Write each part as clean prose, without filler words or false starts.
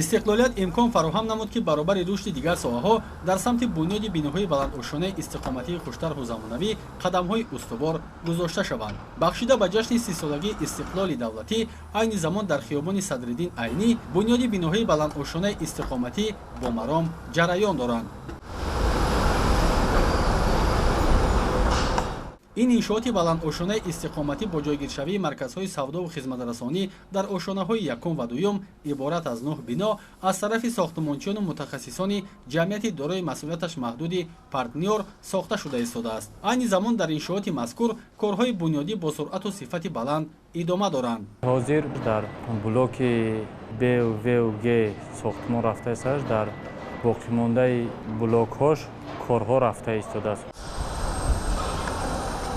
Истиқлолият имкон фароҳам намуд, ки баробари рушди дигар соҳаҳо дар самти бунёди биноҳои баландошонаи истиқоматии хуштарҳу замонавӣ қадамҳои устувор гузошта шаванд. Бахшида ба ҷашни 30-солагии истиқлоли давлатӣ, айни замон дар хиёбони Садриддин Айнӣ бунёди биноҳои баландошонаи истиқоматӣ бо маром ҷараён доранд. Ин иншооти баландошонаи истиқоматӣ бо ҷойгиршавии марказҳои савдову хизматрасонӣ дар ошонаҳои якум ва дуюм иборат аз 9 бино аз тарафи сохтмончиёну мутахассисони ҷамъияти дорои масъулияташ маҳдуди «Партнёр» сохта шуда истодааст. Айни замон дар иншооти мазкур корҳои бунёдӣ бо суръату сифати баланд идома доранд. Ҳозир дар блоки Б, В, Г сохтмон рафта истодааст, дар боқимондаи блокҳош корҳо рафта истодааст.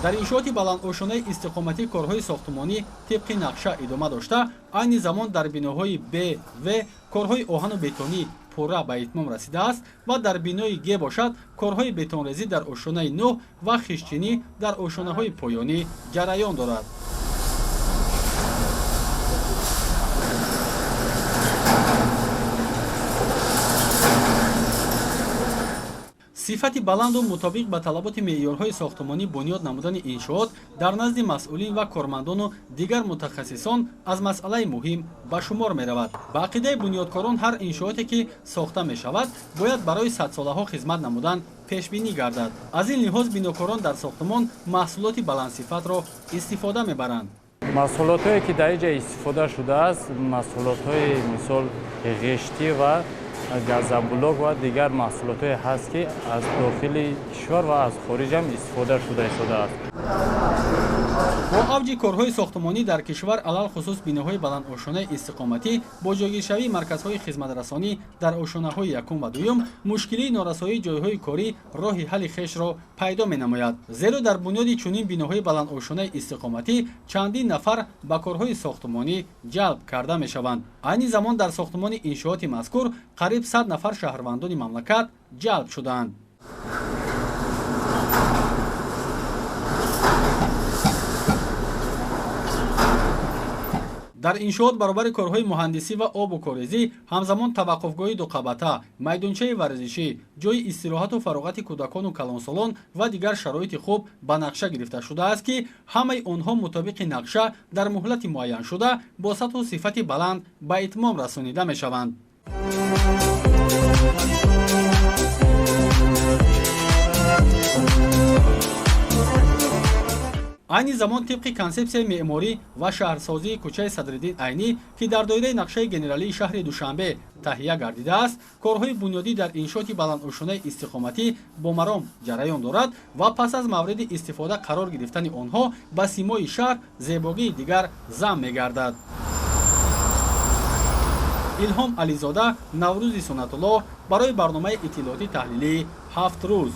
Дар иншооти баландошонаи истиқоматӣ корҳои сохтмонӣ тибқи нақша идома дошта, айни замон дар биноҳои Б, В корҳои оҳану бетонӣ пурра ба итмом расидааст ва дар бинои Г бошад, корҳои бетонрезӣ дар ошонаи 9 ва хиштчинӣ дар ошонаҳои поёнӣ ҷараён дорад. Сифати баланду мутобиқ ба талаботи меъёрҳои сохтмонӣ бунёд намудани иншоот дар назди масъулин ва кормандону дигар мутахассисон аз масъалаи муҳим ба шумор меравад. Ба ақидаи бунёдкорон, ҳар иншооте ки сохта мешавад, бояд барои садсолаҳо хизмат намудан пешбинӣ гардад. Аз ин лиҳоз бинокорон дар сохтмон маҳсулоти баландсифатро истифода мебаранд. Маҳсулотҳое ки дар инҷа истифода шудааст, маҳсулотҳои мисол ғештӣ ва газоблок ва дигар маҳсулотҳое ҳаст, ки аз дохили кишвар ва аз хориҷ ҳам истифода шуда истодааст. Бо авҷи корҳои сохтмонӣ дар кишвар, алалхусус биноҳои баландошонаи истиқоматӣ бо ҷойгиршавии марказҳои хизматрасонӣ дар ошонаҳои якум ва дуюм, мушкилии норасоии ҷойҳои корӣ роҳи ҳалли хешро пайдо менамояд. Зеро дар бунёди чунин биноҳои баландошонаи истиқоматӣ чандин нафар ба корҳои сохтмонӣ ҷалб карда мешаванд. Айни замон дар сохтмони иншооти мазкур қариб 100 нафар шаҳрвандони мамлакат ҷалб шудаанд. Дар иншоот баробари корҳои муҳандисӣ ва обу корезӣ ҳамзамон таваққуфгоҳи дуқабата, майдончаи варзишӣ, ҷойи истироҳату фароғати кӯдакону калонсолон ва дигар шароити хуб ба нақша гирифта шудааст, ки ҳамаи онҳо мутобиқи нақша дар муҳлати муайяншуда бо сатҳу сифати баланд ба итмом расонида мешаванд. Айни замон тибқи консепсияи меъморӣ ва шаҳрсозии кӯчаи Садриддин Айнӣ, ки дар доираи нақшаи генералии шаҳри Душанбе таҳия гардидааст, корҳои бунёдӣ дар иншооти баландошонаи истиқоматӣ бо маром ҷараён дорад ва пас аз мавриди истифода қарор гирифтани онҳо ба симои шаҳр зебогии дигар зам мегардад. Илҳом Ализода, Наврӯзи Суннатуллоҳ барои барномаи иттилоотӣ таҳлилии «Ҳафт рӯз».